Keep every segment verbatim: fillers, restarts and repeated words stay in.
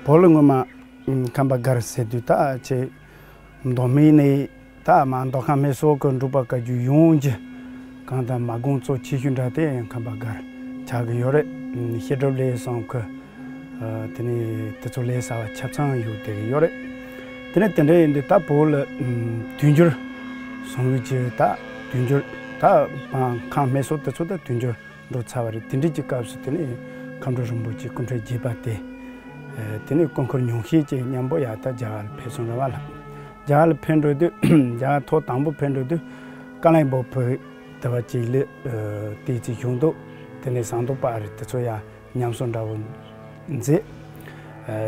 བོད་ལ་སྔོན་མ་ཁམས་པ་སྒར་ཟེར་དུས་ད་ཆེ་མདོ་སྨད་ནས་ད་མ་མདོ་ཁམས་སྨད་སོག་གི་འབྲུག་པ་བཀའ་བརྒྱུད་ཡོངས་ཀྱི་གང་ལྟར་མ་དགོངས་གཙོ་ཆེ་ཤོས་འདྲ་དེ་ཁམས་པ་སྒར་ཆགས་ཀྱི་ཡོད་རེད། བཤད་སྒྲུབ་ལས་བསམ་ཁུལ། དེ་ནས་དེ་ཚོ་ལས་གསར་བ་ཆ་ཚང་ཡོད་བསྡད་ཀྱི་ཡོད་རེད། དེ་ནས་དེ་འདྲ་ཡིན་དུས་ད་བོད་ལ་དུས་འགྱུར་བཟང་བའི་ཆེད་ད་དུས་འགྱུར་ད་ཁམས་སྨད་སོག་དེ་ཚོ་ད་དུས་འགྱུར་འགྲོ་ཚར་བ་རེད། དེ་འདྲའི་གི་སྐབས་སུ་དེ་ནས་མཁའ་འགྲོ་རིན་པོ་ཆེ་སྐུ་ཕྲེང་བརྒྱད་པ་དེ། དེ་ནས་སྐུ་འཁོར་ཉུང་ཤས་ཀྱི་མཉམ་པོ་ཡར་ད་རྒྱ་གར་ལ་ཕེབས་སོང་རེད་བ་ལ། རྒྱ་གར་ལ་ཕེབས་འགྲོ་དུས་རྒྱ་གར་ཐོག་དང་པོ་ཕེབས་འགྲོ་དུས་ཀ་ལན་སྦུག་བོད་དེ་བ་ཅིག་ལ་དེ་ཅིག་བྱུང་འདུག་དེ་ནས་ཟངས་མདོག་དཔལ་རི་དེ་ཚོ་ཡར་ཉམས་གསོ་འདྲ་བོ་མཛད།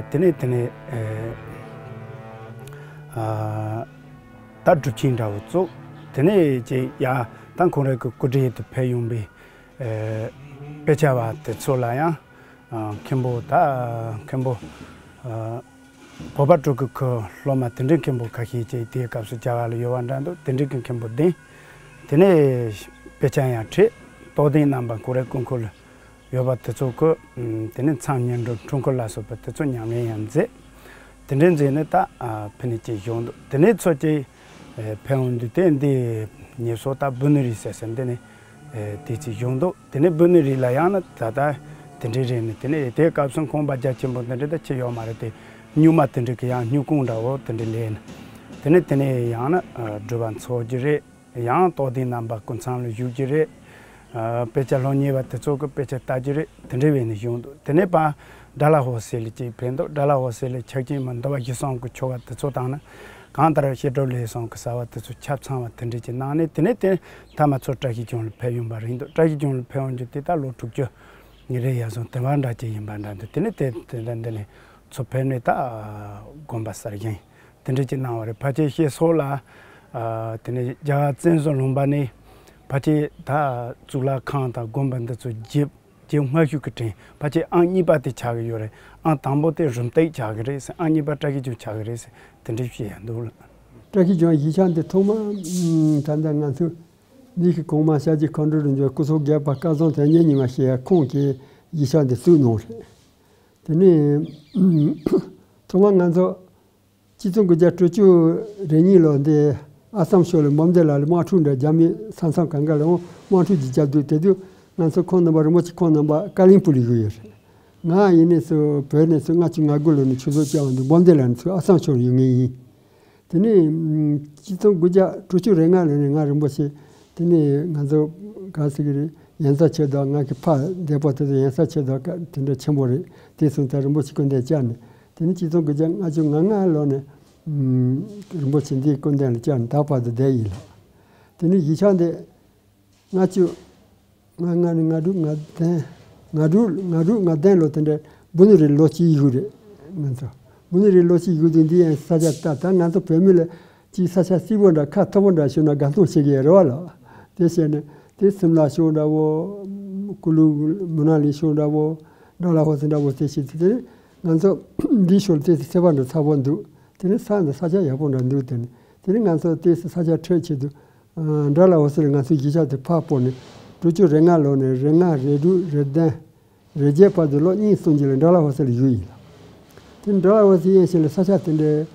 དེ་ནས་དེ་ནས་ད་སྒྲུབ་ཆེན་འདྲ་བོ་བཙུགས། དེ་ནས་ཅིག་ཡར་ད་ཁོང་རང་གི་སྐུ་བགྲེས་དུ་ཕེབས་ཡོང་པའི་དཔེ་ཆ་བ་དེ་ཚོ་ལ་ཡང་མཁན་པོ་ད་མཁན་པོ་བོད་པ་སྤྲུལ་སྐུ་ཁོ་སློབ་མ་དེ་འདྲའི་མཁན་པོ་ཁ་ཤས་ཅིག་དེའི་སྐབས་སུ་རྒྱ་གར་ལ་ཡོད་པ་འདྲ་འདུག་དེ་འདྲའི་གི་མཁན་པོ་བདེན། དེ་ནས་དཔེ་ཆ་ཡང་ཁྲིད། རྟོགས་ལྡན་རྣམ་པ་ཁོ་རའི་སྐུ་འཁོར་ལ་ཡོད་པ་དེ་ཚོ་ཁོ། དེ་ནས་མཚམས་བསྙེན་སྒྲུབ་འཁྲུལ་འཁོར་ལ་སོགས་པ་དེ་ཚོ་ཉམས་ལེན་ཡང་མཛད། དེ་འདྲའི་མཛད་ནས་ད་ཕ་ནས་ཅིག་བྱུང་འདུག་དེ་ནས་ཚོ་ཅིག་ཕེབས་འོང་དུས་དེ་འདི་ཉེ་སོ་ད་བུ་ནུ་རི་ཟེར་ཟེར་འདི་ནས་དེ་ཅིག་བྱུང་འདུག་དེ་ནས་བུ་ནུ་རི་ལ་ཡང་ན་ད་ལྟ་དེ་འདྲའི་རེད་ནས། དེ་ནས་དེའི་སྐབས་སུ་ཁང་པ་རྒྱ་ཆེན་པོ་འདི་འདྲ་ད་ཅི་ཡོད་མ་རེད་དེ། སྨྱུག་མ་དེ་འདྲ་གི་ཡང་སྨྱུག་ཁུང་འདྲ་བོ་དེ་འདྲ་ལས་ནས། དེ་ནས་དེ་ནས་ཡང་ན་སྒྲུབ་པ་འཚོགས་རྒྱུ་རེད། ཡང་རྟོགས་ལྡན་རྣམ་པ་སྐུ་མཚམས་ལ་བཞུགས་ཀྱི་རེད། ཨ། དཔེ་ཆ་སློབ་གཉེར་བ་དེ་ཚོ་གི་དཔེ་ཆ་ལྟ་རྒྱུ་རེད། དེ་འདྲའི་བས་ནས་བཞུགས་འདུག་དེ་ནས་ཕར་དགྲ་ལྷ་འོད་ཟེར་ལ་ཅིག་ཕེབས་འདུག་དགྲ་ལྷ་འོད་ཟེར་ལ་ཕྱག་ཆེན་མ་འདུལ་བ་ཞི་གསུམ་གྱི་ཆོ་ག་དེ་ཚོ་དང་ནི། གང་ལྟར་བཤད་སྒྲུབ་ལས་བསམ་གི་གསར་བ་དེ་ཚོ་ཆ་ཚང་བ་དེ་འདྲ་ཅིག་གནང་ནས། དེ་ནས་དེ་མཐའ་མ་ཚོ་བཀྲ་ཤིས་ལྗོངས་ལ་ཕེབས་ཡོང་བ་རེད་འདུག་བཀྲ་ཤིས་ལྗོངས་ལ་ཕེབས་ཡོང་རྒྱུ་དེ་ད་ལོ་དྲུག་ཅུ་ནས་རེད། ཡར་སོང་དེ་བ་འདྲ་ཅིག་ཡིན་པ་འདྲ་འདུག་དེ་ནས་དེ་དེ་འདྲ་འདི་ནས་ཚུར་ཕེབས་ནས་ད་དགོན་པ་གསར་བཞེངས། དེ་འདྲ་ཅིག་གནང་བ་རེད། ཕལ་ཆེར་ཞེ་སོགས་ལ། ཨ། དེ་ནས་རྒྱ་གར་བཙན་བཟུང་ལུང་པ་ནས་ཕལ་ཆེར་ད་གཙུག་ལག་ཁང་དང་དགོན་པ་འདི་ཚོ་རྗེ་རྗེ་སྔ་ཤོས་ཀྱི་དྲན། ཕལ་ཆེར་ཨང་གཉིས་པ་དེ་ཆགས་ཀྱི་ཡོད་རེད། ཨང་དང་པོ་དེ་རུམ་བཏེག་ཆགས་ཀྱི་རེད་ཟེར། ཨང་གཉིས་པ་བཀྲ་ཤིས་ལྗོངས་ཆགས་ཀྱི་རེད་ཟེར། དེ་འདྲ་བཤད་ཡ་འདུག་ལ། བཀྲ་ཤིས་ལྗོངས་གཞིས་ཆགས་འདི་ཐོག་མ། ཨ། ད་ལྟ་ང་ཚོ་འདི་གི་གོང་མ་ཤཱཀྱའི་མཁའ་འགྲོ་རིན་ཆེན་སྐུ་ཚབ་བརྒྱད་པ་སྐལ་བཟང་དོན་གཉེར་ཉི་མ་ཞེས་ཡ་ཁོང་གིས་གཞིས་ཆགས་འདི་བཙུགས་གནང་རེད། དེ་ནས་ཐོག་མར་ང་ཚོ་གཅིག་སྟོང་དགུ་བརྒྱ་དྲུག་ཅུ་རེ་གཉིས་ལོ་འདི་ཨ་སམ་ཕྱོགས་ལ་འབུམ་སྡེ་ལ་དམག་འཁྲུག་འདྲ། རྒྱ་མི་ས་མཚམས་གང་ག་ལ་འོང་དམག་འཁྲུག་ཅིག་བརྒྱབ་འདུག་དེ་དུས་ང་ཚོ་ཁོང་རྣམ་པ་རིན་པོ་ཆེ་ཁོང་རྣམ་པ་ཀ་ལིང་སྤུ་ལ་བཞུགས་ཡོད་རེད། ང་ཡིན་ནས་སུ་བོད་ནས་སུ་ལྔ་བཅུ་ང་དགུ་ལོ་ནས་ཆུ་ཚོད་བཅར་བ་འདུག་འབུམ་སྡེ་ལ་ནས་སུ་ཨ་སམ་ཕྱོགས་ལ་ཡོད་ངེས་ཡིན། དེ་ནས་གཅིག་སྟོང་དགུ་བརྒྱ་དྲུག་ཅུ་རེ་ལྔ་ལོ་ནས་ང་རིན་པོ་ཆེ། དེ་ནས་ང་ཚོ་ག་ཟེར་གི་རེད། ཡོན་ཚ་ཆོས་བདག་ང་གི་ཕ་འདས་པོ་དེ་ཚོ་ཡོན་ཚ་ཆོས་བདག་དེ་འདྲ་ཆེན་པོ་རེད། དེ་སོང་ཙང་རིན་པོ་ཆེ་སྐུ་མདུན་བཅར་ནས། དེ་ནས་གཅིག་སྟོང་དགུ་བརྒྱ་ལྔ་བཅུ་ང་ལྔ་ལོ་ནས་རིན་པོ་ཆེ་འདིའི་སྐུ་མདུན་ལ་བཅར་ནས་ད་བར་དུ་བསྡད་ཡིན་ལ། དེ་ནས་གཞིས་ཆགས་འདི་ལྔ་བཅུ་ང་ལྔ་ནས་ང་དྲུག་ང་བདུན། ང་དྲུག་ང་དྲུག་ང་བདུན་ལོ་དེ་འདྲ་འབུ་ནུ་རི་ལོ་གཅིག་བཞུགས་རེད། ང་ཚོ་འབུ་ནུ་རི་ལོ་གཅིག་བཞུགས་དུས་འདི་ཡང་ས་ཆ་ད་ད་ང་ཚོ་བོད་མི་ལ་གཅིག་ས་ཆ་སྲིད་པོ་འདྲ་ཁ་ཐོར་པོ་འདྲ་བྱུང་ན་དགའ་སྣང་བྱེད་ཀྱི་ཡོད་རེད་བ་ལ། དེ་བྱས་ནས་དེ་སིམ་ལ་ཕྱོགས་འདྲ་བོ། ཀུ་ལུ་མུ་ན་ལི་ཕྱོགས་འདྲ་བོ། ཌ་ལ་ཧོ་སི་འདྲ་བོ་དེ་བྱས་ཏེ་དེ་ང་ཚོ་འདིའི་ཕྱོགས་ལ་དེ་ཚེ་ཚེ་བ་འདྲ་ཚ་པོ་འདུག་དེ་ནས་ས་འདི་ས་ཆ་ཡག་པོ་འདྲ་འདུག་དེ་ནས་དེ་ནས་ང་ཚོ་དེ་ས་ཆ་འཕྲོད་ཆེད་དུ། ཌ་ལ་ཧོ་སི་ལ་ང་ཚོའི་གཞིས་ཆགས་དེ་ཕར་སྤོས་ནས་དྲུག་ཅུ་རེ་ལྔ་ལོ་ནས་རེ་ལྔ་རེ་དྲུག་རེ་བདུན་རེ་བརྒྱད་བར་དུ་ལོ་གཉིས་གསུམ་གྱི་ལ་ཌ་ལ་ཧོ་སི་ལ་བཞུགས་ཡིན་ལ། དེ་ཌ་ལ་ཧོ་སི་ཡན་ཆད་ལ་ས་ཆ་དེ་འདྲའི་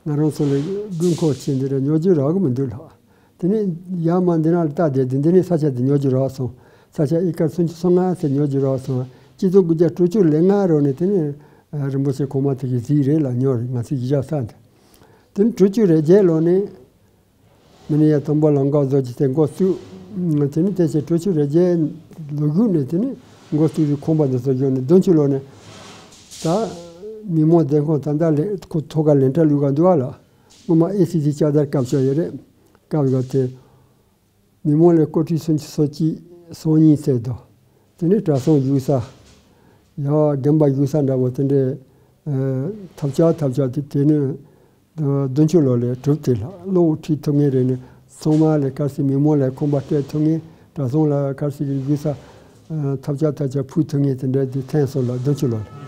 ང་རང་ཚོ་ལ་དགོས་མཁོ་ཆེ་འདི་འདྲ་ཉོ་རྒྱུ་རག་གི་མི་འདུག་ལ། དེ་ནས་ཡར་མར་འདི་ནང་ལ་བལྟས་བསྡད་དུས་འདི་ནས་ས་ཆ་དེ་ཉོ་རྒྱུ་རག་སོང་། ས་ཆ་ཨི་ཀར་སུམ་ཅུ་སོ་ལྔ་ཙམ་ཉོ་རྒྱུ་རག་སོང་། གཅིག་སྟོང་དགུ་བརྒྱ་དྲུག་ཅུ་རེ་ལྔ་ལོ་ནས་དེ་ནས་རིན་པོ་ཆེ་གོང་མ་དེ་གིས་གཟིགས་རེད་ལ་ཉོ་རེད། ང་ཚོའི་གཞིས་ཆགས་ས་འདི། དེ་ནས་དྲུག་ཅུ་རེ་བརྒྱད་ལོ་ནས། མི་ནི་ཡ་དང་པོ་ལམ་ཁ་བཟོ་རྒྱུ་དེ་འགོ་བཙུགས། དེ་ནས་དེ་བྱས་དྲུག་ཅུ་རེ་བརྒྱད་ལོ་དགུ་ནས་དེ་ནས་འགོ་བཙུགས་ཏེ་ཁང་པ་འདི་ཚོ་བཞག་ནས་བདུན་ཅུ་ལོ་ནས་ད་མི་མང་བདེ་ཁང་ད་ལྟ་ལས་ཁོ་ཐོག་ཁ་ལས་གྲྭ་ལུག་ག་འདུག་ཨ་ལ། སྔོན་མ་ཨེ་སི་ཏི་ལྕགས་དར་སྐབས་ཤོག་ཡོད་རེད། སྐབས་ཤོག་དེ་མི་མང་ལས་སྐོར་ཁྲི་སུམ་ཅུ་སོ་གཅིག་སོ་གཉིས་ཚད་དོ། དེ་ནས་གྲྭ་ཚང་བཞུགས་ས། ཡ་དགོན་པ་བཞུགས་ས་འདྲ་བོ་དེ་འདྲའི་ཐབས་ཆག་ཐབས་ཆག་དེ་དེ་ནས། བདུན་ཅུ་ལོ་ལས་གྲུབ་དེ་ལ་གློག་ཁྲིད་ཐུབ་ངེས་རེད་ནས་ཚང་མ་ལས་གལ་སྲིད་མི་མང་ལས་ཁང་པ་སྤྲད་ཐུབ་ངེས་གྲྭ་ཚང་ལ་གལ་སྲིད་ཀྱི་གཞུག་ས་ཐབས་ཆག་ཐབས་ཆག་ཕུལ་ཐུབ་ངེས་དེ་འདྲ་དེ་ཐེངས་སོ་ལ་བདུན་ཅུ་ལོ་ལས།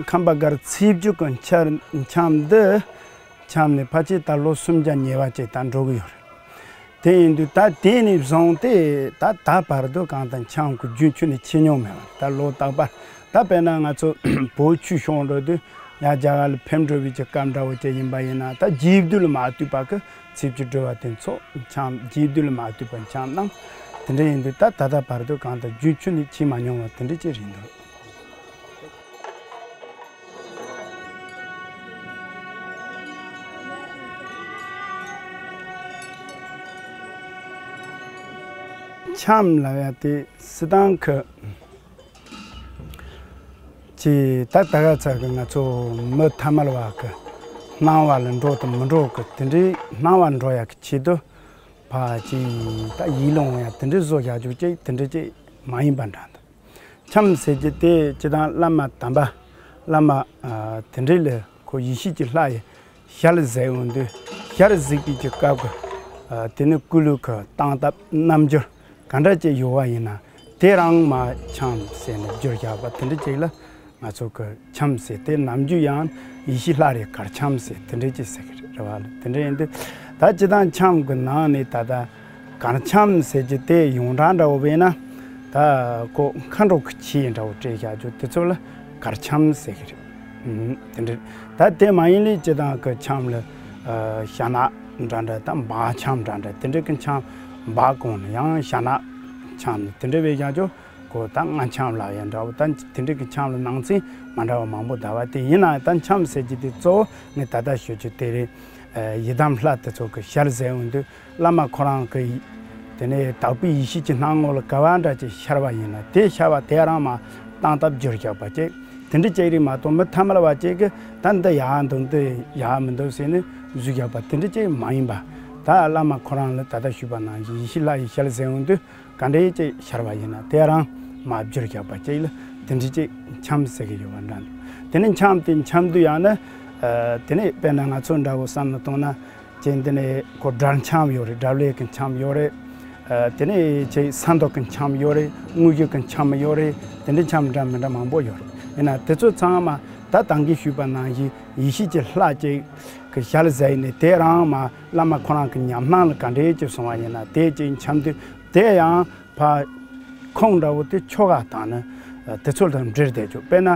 ཁམས་པ་སྒར་ཚེས་བཅུ་གི་འཆར་འཆམ་འདི་འཆམ་ནས་ཕལ་ཆེར་ད་ལོ་སུམ་བརྒྱ་ཉེ་བ་ཅིག་ད་འགྲོ་གི་ཡོད་རེད། དེ་ཡིན་དུས་ད་དེ་ནས་བཟུང་སྟེ་ད་ད་བར་དུ་གང་ལྟར་འཆམ་གི་རྒྱུན་ཁྱོན་ནས་ཆད་མྱོང་མེད་པ་རེད། ད་ལོ་རྟག་པར་ད་དཔེར་ན་ང་ཚོ་བོད་ཆོས་ཕྱོགས་འགྲོ་དུས་ཡང་རྒྱ་གར་ལ་ཕེབས་འགྲོ་བའི་གི་སྐབས་འདྲ་བོ་ཅིག་ཡིན་པ་ཡིན་ན་ད་རྗེས་ཟློས་ལ་མ་ལྟོས་པ་གི་ཚེས་བཅུ་སྒྲིལ་བ་དེ་ཚོ་འཆམ་རྗེས་ཟློས་ལ་མ་ལྟོས་པ་འཆམ་གནང་། དེ་འདྲ་ཡིན་དུས་ད་ད་ལྟ་བར་དུ་གང་ལྟར་རྒྱུན་ཁྱོན་ནས་ཆད་མ་མྱོང་བ་དེ་འདྲ་ཅིག་རེད་འདུག་འཆམ་ལབ་ཡ་དེ་སྲིད་ཐང་གི་ཅིག་ད་ད་ག་ཚ་གི་ང་ཚོ་མི་ཐ་མལ་བ་གི་སྣང་བ་ལ་འགྲོ་དང་མི་འགྲོ་གི་དེ་འདྲའི་སྣང་བ་འགྲོ་ཡ་གི་ཆེད་དུ་ཕ་ཅིག་ད་ཡིད་ལ་འོང་ཡ་དེ་འདྲའི་བཟོ་བྱ་རྒྱུ་ཅིག་དེ་འདྲ་ཅིག་མ་ཡིན་པ་འདྲ་འདུག་འཆམ་ཟེར་རྒྱུ་དེ་སྤྱིར་བཏང་བླ་མ་དམ་པ་བླ་མ་ཨ་དེ་འདྲའི་ལས་ཁོ་ཡེ་ཤེས་ཀྱི་ལྷ་ཡི་ཞལ་གཟིགས་ཡོང་དུས་ཞལ་གཟིགས་པའི་གི་སྐབས་ཀྱི་ཨ་དེ་ནི་སྐུ་ལུས་ཀྱི་སྟངས་སྟབས་རྣམ་འགྱུར་ག་འདྲ་ཅིག་ཡོད་པ་ཡིན་ན་དེ་རང་མ་འཆམ་ཟེར་ནས་བསྒྱུར་བཞག་པ་དེ་འདྲ་ཅིག་ལ་ང་ཚོ་གི་འཆམ་ཟེར་དེ་ནམ་རྒྱུན་ཡང་ཡེ་ཤེས་ལྷ་རེ་གར་འཆམ་ཟེར་དེ་འདྲ་ཅིག་ཟེར་གི་རེད་བ་ལ། དེ་འདྲ་ཡིན་དུས་ད་སྤྱིར་བཏང་འཆམ་གྱི་ནང་ནས་ད་ལྟ་གར་འཆམ་ཟེར་གྱི་དེ་ཡོངས་གྲགས་འདྲ་བོ་བས་ན་ད་ཁོ་མཁའ་འགྲོ་གི་ཆས་འདྲ་བོ་སྤྲས་བཞག་རྒྱུ་དེ་ཚོ་ལ་གར་འཆམ་ཟེར་གི་རེད། ཨུམ། དེ་འདྲ་ད་དེ་མ་ཡིན་ལས་སྤྱིར་བཏང་གི་འཆམ་ལ་ཨ་ཞྭ་ནག་འདྲ་འདྲ་ད་འབག་འཆམ་འདྲ་འདྲ་དེ་འདྲ་གི་འཆམ་འབག་གོང་ནས་ཡང་ཞྭ་ནག་འཆམ་ནས་དེ་འདྲ་བས་བཞག་རྒྱུ། ཁོ་ད་རྔ་འཆམ་ལབ་ཡ་འདྲ་བོ་ད་དེ་འདྲ་གི་འཆམ་ལ་ནང་ཚན་མ་འདྲ་བ་མང་པོ་གདའ་བ་དེ་ཡིན་ན་ད་འཆམ་ཟེར་གྱི་དེ་གཙོ་བོ་ངས་ད་ལྟ་ཞུ་རྒྱུ་དེ་རེད། ཡི་དམ་ལྷ་དེ་ཚོ་གི་ཞལ་གཟིགས་ཡོང་དུས་བླ་མ་ཁོ་རང་གི་དེ་ནས་དག་པའི་ཡེ་ཤེས་ཀྱི་སྣང་ངོ་ལ་ག་བ་འདྲ་ཅིག་ཤར་བ་ཡིན་ན་དེ་ཤར་བ་དེ་རང་མ་སྟངས་སྟབས་བསྒྱུར་བཞག་པ་ཅིག་དེ་འདྲ་ཅིག་རེད་མ་གཏོགས་མི་ཐ་མལ་བ་ཅིག་གི་ད་འདི་ཡག་འདུག་འདི་ཡག་མི་འདུག་ཟེར་ནས་བཟོས་བཞག་པ་དེ་འདྲ་ཅིག་མ་ཡིན་པ། ད་བླ་མ་ཁོ་རང་ལ་ད་ལྟ་ཞུས་པ་ནང་བཞིན་ཡེ་ཤེས་ལྷ་ཡི་ཞལ་གཟིགས་ཡོང་དུས། ག་འདྲའི་ཅིག་ཤར་བ་ཡིན་ན་དེ་རང་མ་བསྒྱུར་བཞག་པ་ཅིག་ལ་དེ་འདྲའི་ཅིག་འཆམ་ཟེར་གི་ཡོད་པ་འདྲ་འདུག་དེ་ནས་འཆམ་དེ་འཆམ་དུས་ཡང་ན་ཨ་དེ་ནས་དཔེར་ན་ང་ཚོ་འདྲ་བོ་བསམ་བློ་གཏོང་ན་ཅིག་འདི་ནས་ཁོ་སྒྲ་འཆམ་ཡོད་རེད། སྒྲ་བླའི་གི་འཆམ་ཡོད་རེད། ཨ་དེ་ནས་ཅིག་ས་མདོ་གི་འཆམ་ཡོད་རེད། དངོས་གཞི་གི་འཆམ་ཡོད་རེད། དེ་འདྲའི་འཆམ་འདྲ་མི་འདྲ་མང་པོ་ཡོད་རེད། ཡིན་ན་དེ་ཚོ་ཚང་མ་ད་ད་གིན་ཞུས་པ་ནང་བཞིན་ཡེ་ཤེས་ཀྱི་ལྷ་ཅིག་གི་ཞལ་གཟིགས་ནས་དེ་རང་མ་བླ་མ་ཁོ་རང་གི་ཉམས་སྣང་ལ་ག་འདྲའི་ཅིག་སོང་བ་ཡིན་ན་དེ་ཅིག་འཆམ་དུས། དེ་ཡང་ཕ་ཁུངས་འདྲ་བོ་དེ་ཆོ་ག་དང་ནི་དེ་ཚོ་དང་འབྲེལ་བསྡད་ཆོག་དཔེར་ན་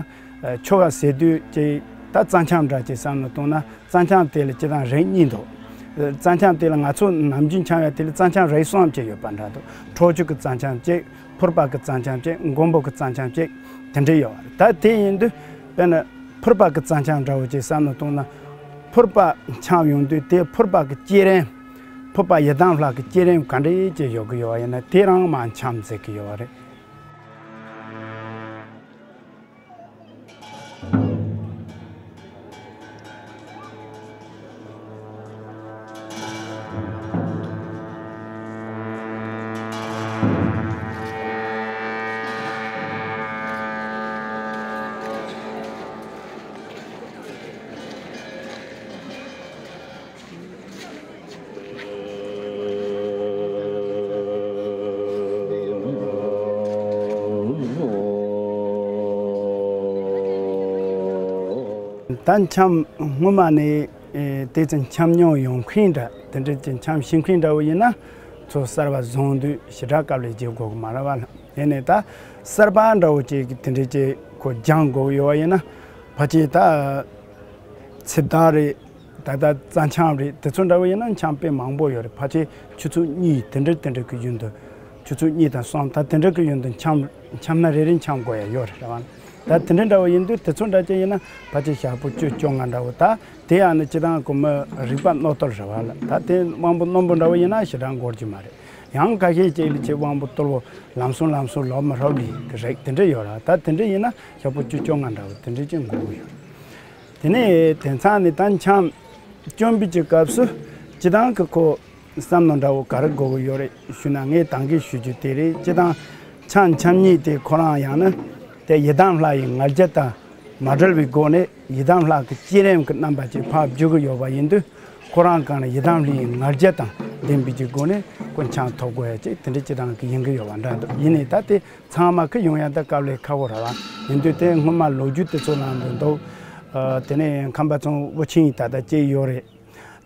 ཆོ་ག་ཟེར་དུས་ཀྱི་ད་རྩ་འཆམ་འདྲ་ཅིག་བསམ་བློ་གཏོང་ན་རྩ་འཆམ་དེ་ལ་སྤྱིར་བཏང་རིགས་གཉིས་འདུག་རྩ་འཆམ་དེ་ལ་ང་ཚོ་ནམ་རྒྱུན་འཆམ་ཡ་དེ་ལ་རྩ་འཆམ་རིགས་གསུམ་ཅིག་ཡོད་པ་འདྲ་འདུག་འཕྲོག་བཅོམ་གྱི་རྩ་འཆམ་གཅིག་ཕུར་པ་གི་རྩ་འཆམ་གཅིག་མགོན་པོ་གི་རྩ་འཆམ་གཅིག་དེ་འདྲ་ཡོད་པ་རེད། ད་དེ་ཡིན་དུས་དཔེར་ན་ཕུར་པ་གི་རྩ་འཆམ་འདྲ་བོ་ཅིག་བསམ་བློ་གཏོང་ན་ཕུར་པ་འཆམ་ཡོང་དུས་དེ་ཕུར་པ་གི་བསྐྱེད་རིམ། ཕུར་པ་ཡི་དམ་ལྷ་གི་བསྐྱེད་རིམ་ག་འདྲ་ཅིག་ཡོད་ཀྱི་ཡོད་པ་ཡིན་ན་དེ་རང་མ་འཆམ་ཟེར་གྱི་ཡོད་པ་རེད། ད་འཆམ་སྔོན་མ་ནས་ཨེ་དེ་ཙམ་འཆམ་མྱོང་ཡོད་མཁན་འདྲ་དེ་འདྲ་ཅིག་འཆམ་ཤེས་མཁན་འདྲ་བོ་ཡིན་ན་ཚོ་གསར་པ་བཟུང་དུས་ཞེ་དྲག་དཀའ་ལས་བརྒྱབ་དགོས་ཀྱི་མ་རེད་བ་ལ། དེ་ནས་ད་གསར་པ་འདྲ་བོ་ཅིག་དེ་འདྲ་ཅིག་ཁོ་སྦྱང་དགོས་ཡོད་བ་ཡིན་ན་ཕལ་ཆེར་ད་ཚེ་བདག་རེད། ད་ལྟ་རྩ་འཆམ་རེད། དེ་ཚོ་འདྲ་བོ་ཡིན་ན་འཆམ་དཔེ་མང་པོ་ཡོད་རེད། ཕལ་ཆེར་ཆུ་ཚོད་གཉིས་དེ་འདྲ་དེ་འདྲ་གི་ཡུན་དུ་ཆུ་ཚོད་གཉིས་དང་གསུམ་ད་དེ་འདྲ་གི་ཡུན་དུ་འཆམ་འཆམ་སྣ་རེ་རེ་འཆམ་དགོས་ཡ་ཡོད་རེད་ར་བ། ད་དེ་འདྲ་འདྲ་བོ་ཡིན་དུས་དེ་ཚོ་འདྲ་ཅིག་ཡིན་ན་ཕལ་ཆེར་ཞག་པོ་བཅུ་བཅོ་ལྔ་འདྲ་བོ་ད་དེ་ཡང་ནི་སྤྱིར་བཏང་གི་མི་རིག་པ་རྣོ་རྟུལ་རེད་བ་ལ། ད་དེ་དབང་པོ་རྣོན་པོ་འདྲ་བོ་ཡིན་ན་ཞེ་དྲག་འགོར་གྱི་མ་རེད། ཡང་ཁ་ཤས་ཅིག་ལ་ཅིག་དབང་པོ་རྟུལ་བོ་ལམ་སང་ལམ་སང་ལོག་མི་ཧྲོབ་ལི་གི་རིགས་དེ་འདྲ་ཡོད་ར། ད་དེ་འདྲ་ཡིན་ན་ཞག་པོ་བཅུ་བཅོ་ལྔ་འདྲ་བོ་དེ་འདྲ་ཅིག་འགོར་གི་ཡོད་རེད། དེ་ནས་དེང་སང་ནི་ད་འཆམ་ སྐྱོན་པའི་གི་སྐབས་སུ་སྤྱི་བཏང་གི་ཁོ་བསམ་མནོ་འདྲ་བོ་ག་རེ་དགོས་ཀྱི་ཡོད་རེད་ཞུས་ན། ངས་ད་གིན་ཞུ་རྒྱུ་དེ་རེད། སྤྱི་བཏང་འཆམ་འཆམ་ཉིད་དེ་ཁོ་རང་ཡང་ན་དེ་ཡི་དམ་ལྷ་ཡི་ང་རྒྱལ་དང་མ་བྲལ་བའི་སྒོ་ནས་ཡི་དམ་ལྷ་གི་བསྐྱེད་རིམ་གྱི་རྣམ་པ་ཅིག་ཕར་བརྗོད་ཀྱི་ཡོད་པ་ཡིན་དུས། ཁོ་རང་གང་ལ་ཡི་དམ་ལྷ་ཡི་ང་རྒྱལ་དང་ལྡན་པའི་གི་སྒོ་ནས་ཁོ་འཆམ་ཐོབ་དགོས་ཡ་ཅིག་དེ་འདྲ་སྤྱི་བཏང་གི་ཡིན་གྱི་ཡོད་པ་འདྲ་འདུག་ཡིན་ནའི་ད་དེ་ཚང་མ་གི་ཡོང་ཡ་ད་དཀའ་ལས་ཁག་པོ་རེད་བ། ཡིན་དུས་དེ་སྔོན་མ་ལོ་རྒྱུས་དེ་ཚོ་ནང་དུ་འདུག་ཨ། དེ་ནས་ཁམས་པ་ཚང་དབུ་ཆེན་ཡིན་ད་ལྟ་བཅས་ཡོད་རེད།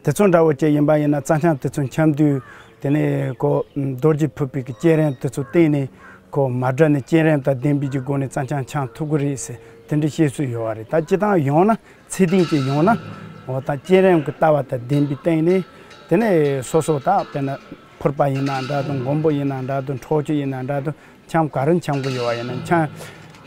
དེ་ཚོ་འདྲ་བོ་བཅས་ཡིན་པ་ཡིན་ན་རྩ་འཆམ་དེ་ཚོ་འཆམ་དུས་དེ་ནས་ཁོ་རྡོ་རྗེ་ཕུར་པའི་གི་བསྐྱེད་རིམ་དེ་ཚོ་བསྟེན་ནས་ཁོ་མ་བྲལ་ནས་བསྐྱེད་རིམ་དང་ལྡན་པའི་གི་སྒོ་ནས་རྩ་འཆམ་འཆམ་ཐུབ་ཀྱི་རེད་ཟེར་དེ་འདྲ་བཤད་སྲོལ་ཡོད་བ་རེད། ད་སྤྱི་བཏང་ཡོང་ན་ཚད་ལྡན་ཅིག་ཡོང་ན་འོ་ད་བསྐྱེད་རིམ་གྱི་ལྟ་བ་དང་ལྡན་པའི་སྟེང་ནས་དེ་ནས་སོ་སོ་ད་དཔེར་ན་ཕུར་པ་ཡིན་ན་འདྲ་དང་མགོན་པོ་ཡིན་ན་འདྲ་དང་འཕྲོག་བྱེད་ཡིན་ན་འདྲ་དང་འཆམ་ག་རེ་འཆམ་གི་ཡོད་བ་ཡིན་ན་འཆམ་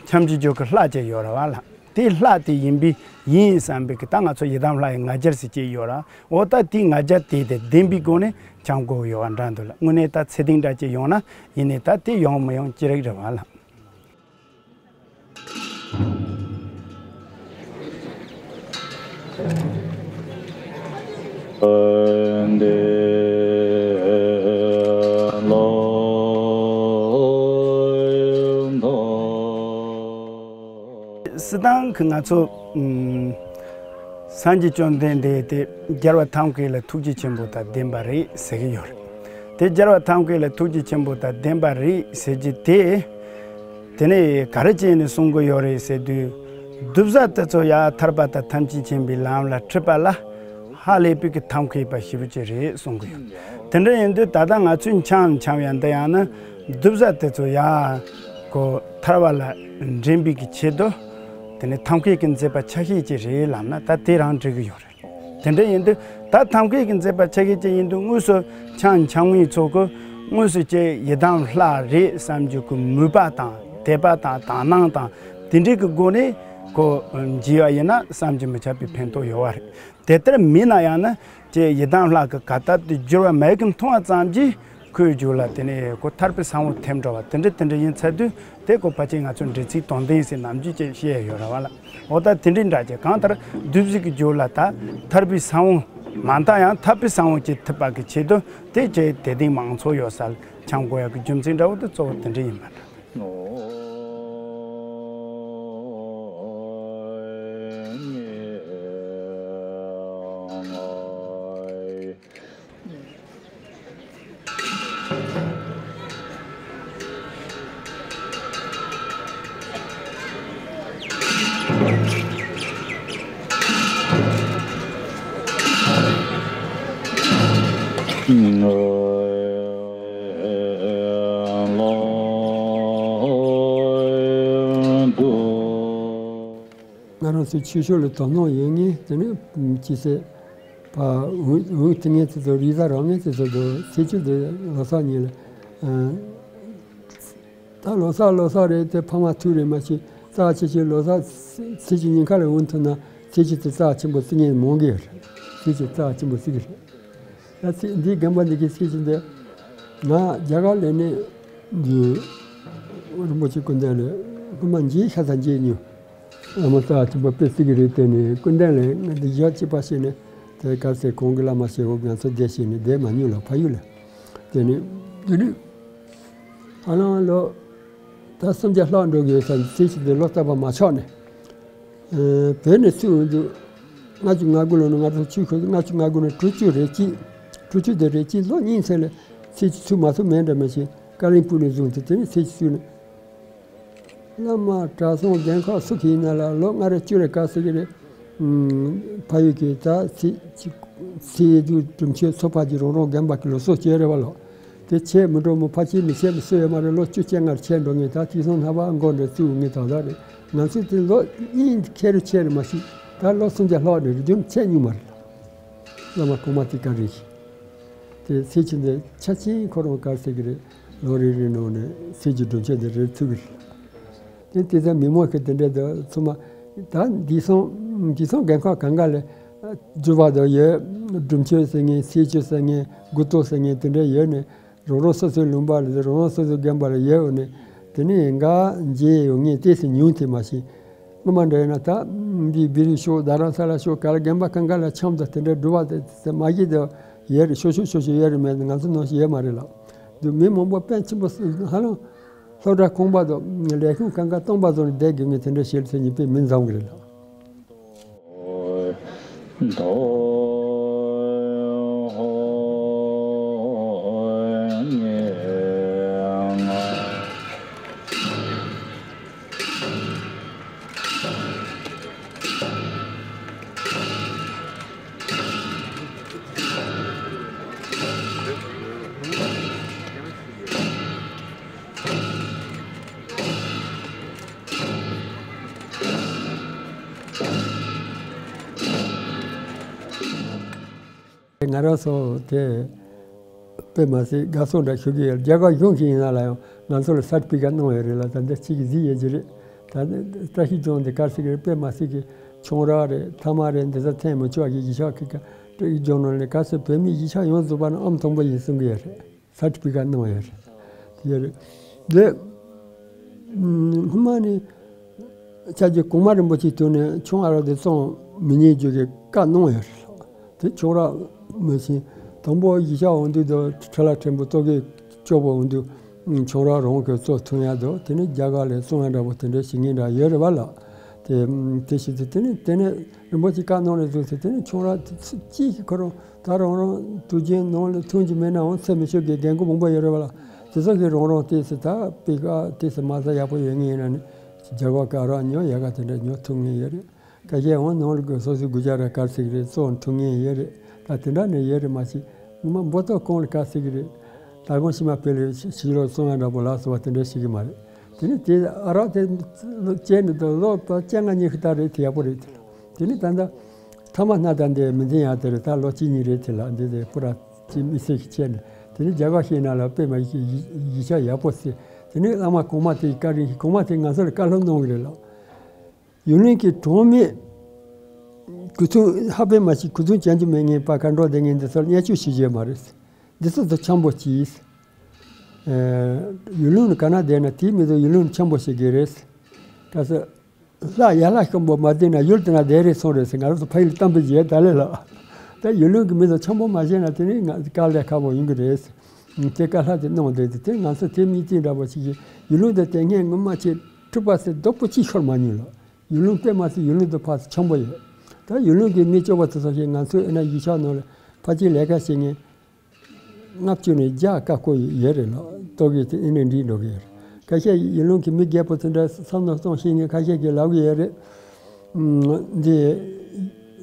འཆམ་གྱི་རྒྱུ་གི་ལྷ་ཅིག་ཡོད་རེད་བ་ལ། དེ་ལྷ་དེ་ཡིན་པའི་ཡིན་བསམ་པའི་གི་ད་ང་ཚོ་ཡི་དམ་ལྷ་ཡི་ང་རྒྱལ་ཟེར་ཅིག་ཡོད་ར། འོ་ད་དེའི་ང་རྒྱལ་དེ་དེ་ལྡན་པའི་སྒོ་ནས་འཆམ་དགོས་ཡོད་བ་འདྲ་འདུག་ལ། དངོས་གནས་ད་ཚེ་ཏིང་འདྲ་ཅིག་ཡོང་ན་ཡིན་ནའི་ད་དེ་ཡོང་མི་ཡོང་ཅི་རིགས་རེད་བ་ལ། སྤྱིར་བཏང་གི་ང་ཚོ་ཨུམ། སངས་རྒྱས་བཅོམ་ལྡན་འདས་དེ་རྒྱལ་བ་ཐབས་མཁས་ལ་ཐུགས་རྗེ་ཆེན་པོ་དང་ལྡན་པ་རེད་ཟེར་གྱི་ཡོད་རེད། དེ་རྒྱལ་བ་ཐབས་མཁས་ལ་ཐུགས་རྗེ་ཆེན་པོ་དང་ལྡན་པ་རེད་ཟེར་གྱི་དེ། དེ་ནས་ག་རེ་བྱས་ནས་གསུང་གི་ཡོད་རེད་ཟེར་དུས། གདུལ་བྱ་དེ་ཚོ་ཡར་ཐར་པ་དང་ཐམས་ཅད་མཁྱེན་པའི་ལམ་ལ་ཁྲིད་པ་ལ་ཧ་ལས་པའི་གི་ཐབས་མཁས་པ་ཞེ་པོ་ཅིག་རེད་གསུང་གི་ཡོད། དེ་འདྲ་ཡིན་དུས་ད་ལྟ་ང་ཚོས་འཆམ་འཆམ་ཡ་འདི་ཡང་ན་གདུལ་བྱ་དེ་ཚོ་ཡར་གོ་ཐར་བ་ལ་འདྲེན་པའི་གི་ཆེད་དུ་དེ་ནི་ཐབས་མཁས་ཀྱི་མཛད་པ་ཆ་ཤས་ཅིག་རེད་ལབ་ན་ད་དེ་རང་འགྲིག་གི་ཡོད་རེད། དེ་འདྲ་ཡིན་དུས་ད་ཐབས་མཁས་ཀྱི་མཛད་པ་ཆ་ཤས་ཅིག་ཡིན་དུས་དངོས་སུ་འཆམ་འཆམ་ངེས་ཚོ་གི་དངོས་སུ་ཅིག་ཡི་དམ་ལྷ་རེད་བསམ་རྒྱུ་གི་མོས་པ་དང་དད་པ་དང་དག་སྣང་དང་དེ་འདྲའི་གི་སྒོ་ནས་གོ་མཇལ་བ་ཡིན་ན་བསམ་གྱིས་མི་ཁྱབ་པའི་ཕན་ཐོགས་ཡོད་བ་རེད། དེ་ལྟར་མིན་ན་ཡང་ན་ཅེས་ཡི་དམ་ལྷ་གི་གར་སྟབས་དེ་འགྱུར་བ་མེད་ཀི་མཐོང་བ་ཙམ་གྱིས་ཁོའི་རྒྱུད་ལ་དེ་ནས་ཁོ་ཐར་པའི་ས་བོན་ཐེབས་འགྲོ་བ་དེ་འདྲ་དེ་འདྲ་ཡིན་ཚར་དུས་དེ་ཁོ་ཕལ་ཆེར་ང་ཚོ་འབྲེལ་ཚིག་དོན་ལྡན་ཟེར་ནམ་རྒྱུན་ཅེས་བཤད་ཡོད་ར་བ་ལ། འོ་ད་དེ་འདྲའི་འདྲ་ཅེས་གང་ལྟར་གདུལ་བྱའི་གི་རྒྱུད་ལ་ད་ཐར་པའི་ས་བོན་མ་མཐའ་ཡང་ཐར་པའི་ས་བོན་ཅེས་ཐུབ་པ་གི་ཆེད་དུ་དེ་ཅེས་དད་ལྡན་མང་ཚོགས་ཡོད་སར་འཆམ་དགོས་ཡག་གི་རྒྱུ་མཚན་འདྲ་བོ་དེ་གཙོ་བོ་དེ་འདྲ་ཡིན་པ་འདྲ། ང་རང་ཚོའི་ཆོས་ཕྱོགས་ལ་དོ་སྣང་ཡོད་ངེས་དེ་ནི་ཅི་ཟེར་བ་འུ་འུ་དེ་ངས་དེ་ཚོ་རི་ཟ་རང་ངས་དེ་ཚོ་དུ་ཚེ་ཆུ་དེ་ལོ་སར་ཉིན་ལ། ད་ལོ་གསར་ལོ་གསར་རེད་དེ་ཕ་མ་ཐུག་རེད་མ་གཞི་རྩ་ཆེ་ཆེ་ལོ་གསར་ཚེས་བཅུ་ཉིན་ཁ་ལ་འོང་ཐུབ་ན་ཚེས་བཅུ་དེ་རྩ་ཆེན་པོ་བརྩི་ངེས་མང་གི་རེད། ཚེས་བཅུ་རྩ་ཆེན་པོ་བརྩི་གི་རེད། ད་ཚེས་འདི་དགོན་པ་འདི་གི་ཚེས་བཅུ་འདི་ང་རྒྱ་གར་ལས་ནས་འདི་རིན་པོ་ཆེ་སྐུ་མདུན་ལ་སྔོན་མ་མཇལ་ཤ་ཚ་མཇལ་མྱོང་། བླ་མ་རྩ་ཆེན་པོ་དཔེ་བརྩི་གི་རེད་དེ་ནས་སྐུ་མདུན་ལ་ང་འདི་ཡག་གཅིག་པ་བྱས་ནས་དེ་ག་ཚེ་གོང་གི་བླ་མ་ཞེ་བོ་ང་ཚོ་བསྡད་བྱས་ནས་བསྡད་མ་མྱོང་ལ་ཕ་ཡུལ་ལ་དེ་ནས་འདི་ནས། ཧ་ལམ་ལོ་ད་སུམ་བརྒྱ་ལྷག་འགྲོ་གི་ཡོད་ས་ཚེས་བཅུ་དེ་ལོ་རྟག་པར་མ་ཆག་ནས། བོད་ནས་ཚུར་འོང་དུས་ལྔ་བཅུ་ང་དགུ་ལོ་ནས་ང་ཚོ་ཆུ་ཁོལ་ལྔ་བཅུ་ང་དགུ་ནས་དྲུག་ཅུ་རེ་གཅིག་དྲུག་ཅུ་དེ་རེ་གཅིག་ལོ་གཉིས་ཚད་ལ་ཚེས་བཅུ་ཚུར་མ་ཚུར་མེད་འདྲ་མ་བྱས་ཀ་ལིང་སྤུ་ནས་བཟུང་སྟེ་དེ་ནས་ཚེས་བཅུ་ཚུར་ནས། བླ་མ་གྲྭ་ཚང་རྒན་ཁག་སུ་གིས་ཡིན་ན་ལ་ལོ་ལྔ་རེ་བཅུ་རེ་བཀག་ཟེར་གི་རེད། ཕ་ཡུལ་གྱི་ད་ཚེས་ཚེས་དུས་སྒྲུབ་མཆོད་ཚོགས་པ་གྱི་རང་རང་རྒན་པ་གི་ལོ་སོ་བྱས་རེད་བ་ལོ། དེ་བྱས་མི་འགྲོ་མོ་ཕ་ཆེ་མི་བྱས་མི་སུ་ཡོད་མ་རེད། ལོ་བཅུ་བཅོ་ལྔ་རེ་བྱས་འགྲོ་ངེས་ད་དེང་སང་ནང་པ་མགོ་འདྲ་བཙུགས་ངེས་ད་ད་རེད། ང་ཚོས་དེ་ལོ་གཉིས་ཁེ་རེ་བྱས་རེད་མ་གཞི་ད་ལོ་སུམ་བརྒྱ་ལྷག་རེད་རེ་རྒྱུན་བྱས་མྱོང་མ་རེད་ལ། བླ་མ་གོང་མ་དེ་ག་རེད། དེ་ཚེས་བཅུ་འདི་ཆ་ཆེན་ཁོ་རང་དཀར་ཟེར་གི་རེད། ལོ་རེ་རེ་ནང་ནས་ཚེས་བཅུ་སྒྲུབ་མཆོད་འདི་རེད་ཐུག་གི་རེད། དེ་དེ་ཚོ་མི་མང་གི་དེ་འདྲ་དུ་ཚང་མ་ད་འདི་སོང་འདི་སོང་རྒན་ཁག་གང་ག་ལས་སྒྲུབ་པ་དང་ཡོད། སྒྲུབ་མཆོད་ཟེར་མཁན་ཚེས་བཅུ་ཟེར་མཁན་དགུ་ཐོག་ཟེར་མཁན་དེ་འདྲ་ཡོད་ནས་རང་རང་སོ་སོའི་ལུང་པ་ལ་རང་རང་སོ་སོའི་དགོན་པ་ལ་ཡོད་འོ་ནས་དེ་ནས་འགའ་མཇལ་ཡོང་ངེས་ཏོག་ཙམ་ཉུང་དེ་མ་ཤེས། སྔོན་མ་འདྲ་ཡིན་ན་ད་འདི་བི་རི་ཤོག་རྡ་རམ་ས་ལ་ཤོག་ག་ལ་རྒན་པ་གང་ག་ལ་འཆམ་དང་དེ་འདྲའི་སྒྲུབ་པ་དེ་མ་གི་དེ་ཡོད་རེད། ཤོ་ཤོ་ཤོ་ཤོ་ཡོད་རེད། མེད་ང་ཚོ་ནང་བཞིན་ཡོད་མ་རེད་ལགས། འདུག་མི་མང་པོ་དཔོན་ཆེན་པོ་ཧ་ལམ་སློབ་གྲྭ་ཁང་པ་དང་ལས་ཁུངས་གང་ག་སྟོང་པ་ཚོ་ནས་བསྡད་དགོས་ངེས་དེ་འདྲ་བྱེད་ཚེ་ཉིན་པས་མི་འཛོམས་གི་རེད་ལགས། ང་རང་ཚོ་དེ་དཔེ་མ་སྲིད་དགའ་ཚོར་འདྲ་ཞུ་གི་ཡོད། རྒྱ་གར་གཞུང་ཞིག་ཡིན་ན་ལ་ཡང་ང་ཚོ་ལ་སར་ཊི་ཕི་ཀེཊ་གནང་ཡོད་རེད་ལ། ད་འདི་གཅིག་གིས་གཟིགས་ཡོད་ཀྱི་རེད། ད་བཀྲ་ཤིས་ལྗོངས་འདི་ག་ཟེར་གི་རེད། དཔེ་མ་སྲིད་གི་ཁྱུང་ར་རེད། ཐ་མག་རེད། འདི་ཚོ་འཐེན་མི་ཆོག་གི་གཞིས་ཆགས་ཀྱི་ཀ་བཀྲ་ཤིས་ལྗོངས་ནང་ལ་ག་ཚོད་བོད་མི་གཞིས་ཆགས་ཡོངས་རྫོགས་པ་ན་ཨང་དང་པོ་ཡིན་གསུང་གི་ཡོད་རེད། སར་ཊི་ཕི་ཀེཊ་གནང་ཡོད་རེད། ཡོད་རེད། དེ་སྔོན་མ་ནས་ཆ་རྒྱུས་གོང་མ་རིན་པོ་ཆེའི་དུས་ནས་ཁྱུང་ཨ་རག་དེ་བཙོང་མི་ཉན་རྒྱུ་གི་བཀའ་གནང་ཡོད་རེད། དེ་ཁྱུང་ར་མི་ཤེས། དང་པོ་གཞིས་ཆགས་འོང་དུས་དུ་ཁྲི་ལ་ཕྲན་བུ་ལྟོ་གོས་སྐྱོ་པོ་འོང་དུས་ཁྱུང་ར་རང་གི་བཙོང་ཐུབ་ཡ་དུ་དེ་ནས་རྒྱ་གར་ལ་བཙོང་ཡ་འདྲ་པོ་དེ་འདྲ་བྱེད་ངེས་འདྲ་ཡོད་རེད་བ་ལགས། དེ་དེ་བྱེད་དུས་དེ་ནས་དེ་ནས་རིན་པོ་ཆེ་བཀའ་གནང་ནས་བཟུང་སྟེ་དེ་ནས་ཁྱུང་ར་ཅིག་ཁོ་རང་ད་རང་རང་དུས་རྒྱུན་ནང་ལ་ཐོན་གྱི་མེད་ནའང་ཚད་མི་ཆོད་ཀྱི་རྒན་རྒོན་མང་པོ་ཡོད་རེད་བ་ལ། དེ་ཚོ་གིས་རང་རང་ཏོག་ཙམ་ད་པི་ཀ་ཏོག་ཙམ་མ་རྩ་ཡག་པོ་ཡོད་ངེས་ཡིན་ན་ནི་རྒྱ་གར་ག་རང་ཉོ་ཡག་ག་དེ་འདྲ་ཉོ་ཐུབ་ངེས་ཡོད་རེད། ཁ་ཤས་འོང་ནང་ལ་གི་སོ་སོའི་དགུ་ཆ་ར་གར་ཚིག་རེད་བཙོང་ཐུབ་ངེས་ཡོད་རེད། ད་དེ་འདྲ་ནས་ཡོད་རེད་མ་གཞི་ངོ་མ་འབོ་ཏོག་གང་ལ་གར་ཚིག་རེད། ད་གོང་ཕྱི་མ་དཔེ་ལས་ཕྱི་ལོགས་བཙོང་ཡག་འདྲ་པོ་ལ་སོགས་པ་དེ་འདྲ་ཞིག་གི་མ་རེད། དེ་ནི་དེ་ཨ་རག་དེ་སྐྱེས་ནས་དུ་ལོ་བཅོ་ལྔ་ཉི་ཤུ་ལྟར་རེད་དེ་ཡག་པོ་རེད་དེ་ལ། དེ་ནི་ད་ལྟ་ཐ་མག་སྣ་དང་དེ་མི་འཛིན་ཡག་དེ་རེད། ད་ལོ་གཅིག་གཉིས་རེད་དེ་ལ་འདི་དེ་པུ་ར་དེ་མི་སེར་ཞིག་བྱས་ནས་དེ་ནི་རྒྱ་གར་ཤེས་ན་ལ་དཔེ་མ་གཞིས་ཆགས་ཡག་པོ་ཟེར། དེ་ནི་བླ་མ་གོང་མ་དེ་བཀའ་དྲིན་གོང་མ་དེ་ང་ཚོ་ལ་བཀའ་སློབ་གནང་གི་རེད་ལ། ཡུལ་ལུང་གི་གྲོང་མི་གུ་ཚུན་ཧ་པེ་མ་ཞིག་གུ་ཚུན་ཅན་གྱི་མེད་ངེས་པ་ག་འགྲོ་དེ་ངེས་འདི་ཚོར་བརྙས་བཅོས་བྱེད་རྒྱུ་མ་རེད། འདི་ཚོ་ཚོ་འཆམ་པོ་གྱིས། ཡུལ་ལུང་ནི་ག་ན་བསྡད་ན་དེའི་མི་ཚོ་ཡུལ་ལུང་འཆམ་པོ་བྱེད་ཀྱི་རེད། ག་ས་ལྷ་ཡ་ལྷ་ཤོན་པོ་མ་བསྡད་ན་ཡུལ་དེ་ན་བསྡད་རེད་སོང་རེད་ཟེར། ང་རང་ཚོ་ཕ་ཡུལ་གཏམ་དཔེ་བརྗེད་ད་ལེ་ལ། ད་ཡུལ་ལུང་གི་མི་ཚོ་འཆམ་པོ་མ་བྱས་ན་དེ་ནི་ང་དཀའ་ལས་ཁག་པོ་ཡོང་གི་རེད། དེ་བཀའ་ལྷ་དེ་གནང་བསྡད་དེ་དེ་ང་ཚོ་དེ་མི་བརྩི་འདྲ་པོ་ཞིག་གིས་ཡུལ་ལུང་དེ་དེ་སྔས་ངོ་མ་ཆེ་གྲུབ་པ་ཟེར་རྡོག་པོ་གཅིག་ཤོར་མ་མྱོང་ལ། ཡུལ་ལུང་དཔེ་མ་སྲིད་ཡུལ་ལུང་དུ་ཕར་ཚུར་འཆམ་པོ་ཡོད། ད་ཡུལ་ལུང་གི་མི་སྐྱོ་བ་དེ་ཚོ་ཞིག་ང་ཚོའི་ཨེ་ན་གཞིས་ཆགས་ནང་ལ་ཕལ་ཆེར་ལས་ཀ་བྱེད་མཁན་ལྔ་བཅུ་ནས་བརྒྱ་ཀ་ཀོ་ཡོད་རེད་ལ། ལྟོ་གོས་དེ་ཨེ་ནས་འགྲིག་འགྲོ་གི་ཡོད་རེད། ཁ་ཤས་ཡུལ་ལུང་གི་མི་རྒད་པོ་དེ་འདྲ་བསམ་བློ་གཏོང་ཤེས་མཁན་ཁ་ཤས་ཀྱིས་ལབ་གི་ཡོད་རེད། ཨུམ། འདི་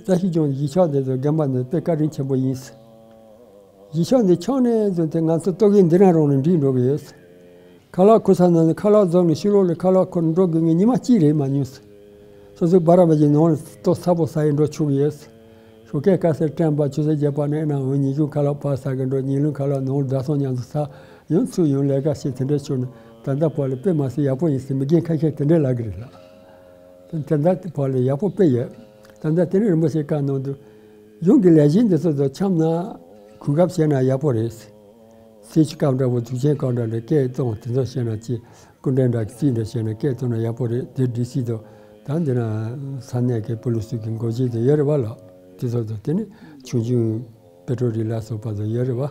བཀྲ་ཤིས་ལྗོངས་གཞིས་ཆགས་འདི་ཚོ་རྒན་པ་འདི་དཔེ་བཀའ་དྲིན་ཆེན་པོ་ཡིན། གཞིས་ཆགས་འདི་ཆགས་ནས་བཟུང་སྟེ་ང་ཚོ་ལྟོ་གོས་འདི་རང་རང་ནས་འགྲིག་འགྲོ་གི་ཡོད། ཁ་ལག་ཁུར་ས་ནང་ནས་ཁ་ལག་རྫོགས་ནས་ཕྱི་ལོགས་ལ་ཁ་ལག་ཁུར་འགྲོ་དགོས་ངེས་ཉི་མ་གཅིག་རེད་མ་མྱོང་། སོ་སོའི་སྦ་ར་བ་གི་ནང་ལ་ལྟོ་ཚ་པོ་ཟ་ཡི་འགྲོ་ཆོག་གི་ཡོད། ཞོགས་ཀས་དཀའ་ཟེར་དྲན་པ་ཆུ་ཚོད་བརྒྱད་པ་ནས་ནང་འོང་ཉིན་གུང་ཁ་ལག་ཕར་ཟ་གི་འགྲོ། ཉིན་གུང་ཁ་ལག་ནང་ལ་བཟའ་ཚང་མཉམ་དུ་ཟ། ཡང་ཚུར་ཡོང་ལས་ཀ་བྱེད་དེ་འདྲ་བྱུང་ནས་ད་ལྟ་བར་ལ་དཔེ་མ་སྲིད་ཡག་པོ་ཡིན་ཟེར་མི་རྒན་ཁ་ཤས་དེ་འདྲ་ལབ་གི་རེད་ལ། དེ་ད་ལྟ་བར་ལ་ཡག་པོ་དཔེ་ཡོད། ད་ལྟ་དེ་ནས་རིན་པོ་ཆེ་བཀའ་གནང་དུས་གཞུང་གི་ལས་བྱེད་འདི་ཚོ་དང་འཆམ་ན་གོ་སྐབས་བྱས་ན་ཡག་པོ་རེད། སྲིད་སྤྱི་སྐབས་འདྲ་བོ་དུས་ཆེན་སྐབས་འདྲ་ལ་སྐད་གཏོང་དེ་ཚོ་བཤད་ན་ཅི། སྐུ་མགྲོན་འདྲ་གི་རྩིས་འདྲ་བཤད་ན་སྐད་གཏོང་ན་ཡག་པོ་རེད། དེ་ཌི་སི་དང་ད་འདི་ན་ས་གནས་ཀྱི་པུ་ལི་སི་གི་འགོ་བྱེད་དེ་ཡོད་རེད་བ་ལ། དེ་ཚོ་དང་དེ་ནི་ཆུང་ཆུང་པེ་ཏྲོ་རི་ལ་སོགས་པ་དང་ཡོད་རེད་བ།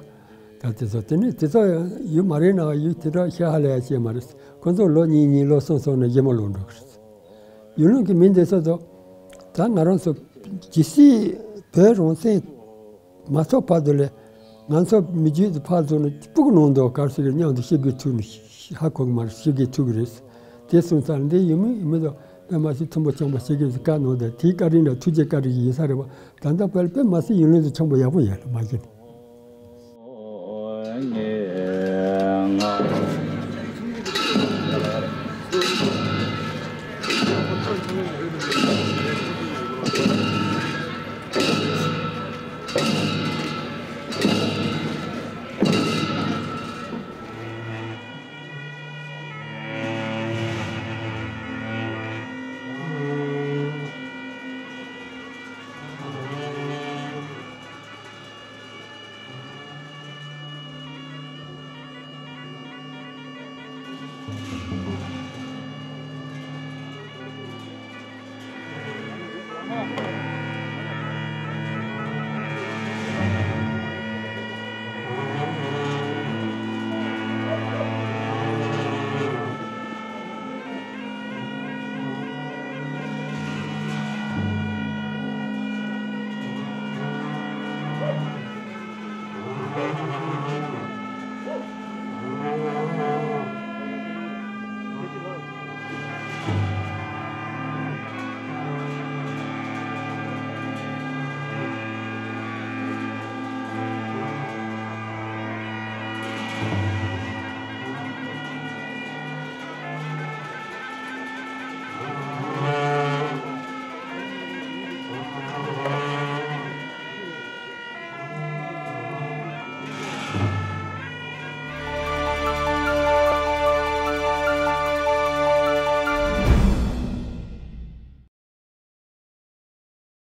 ད་དེ་ཚོ་དེ་ནི་དེ་ཚོ་ཡོད་མ་རེད་ན་ཡོད་དེ་འདྲ་ཤ་ཧ་ལས་ཡ་བྱེད་མ་རེད། ཁོ་ཚོ་ལོ་གཉིས་གཉིས་ལོ་གསུམ་གསུམ་ནས་རྗེས་མ་ལོག་འགྲོ་གི་རེད། ཡུལ་ལུང་གི་མི་འདི་ཚོ་དང་ད་ང་རང་ཚོ་ཇི་སྲིད་བོད་རང་བཙན་མ་ཐོབ་བར་དུ་ལས་ང་ཚོ་མི་རྒྱུད་དུ་ཕར་ཚུར་ནས་སྤུ་གུ་ནང་དུ་གར་སོང་གི་མཉམ་དུ་ཤི་དགོས་ཐུག་ནས་ཧ་གོ་གི་མ་རེད། ཤི་དགོས་ཐུག་གི་རེད། དེ་སོང་ཙང་འདི་ཡུལ་མི་ཡུལ་མི་དང་དཔེ་མ་སྲིད་མཐུན་པོ་འཆམ་པོ་བྱེད་དགོས་ཟེར་བཀའ་གནང་དང་དེའི་བཀའ་དྲིན་དང་ཐུགས་རྗེ་བཀའ་དྲིན་ཡིན་ས་རེད་བ། ད་ལྟ་བར་དཔེ་མ་སྲིད་ཡུལ་ལུང་དུ་འཆམ་པོ་ཡག་པོ་ཡོད་ལ་མ་གཞི་ནས།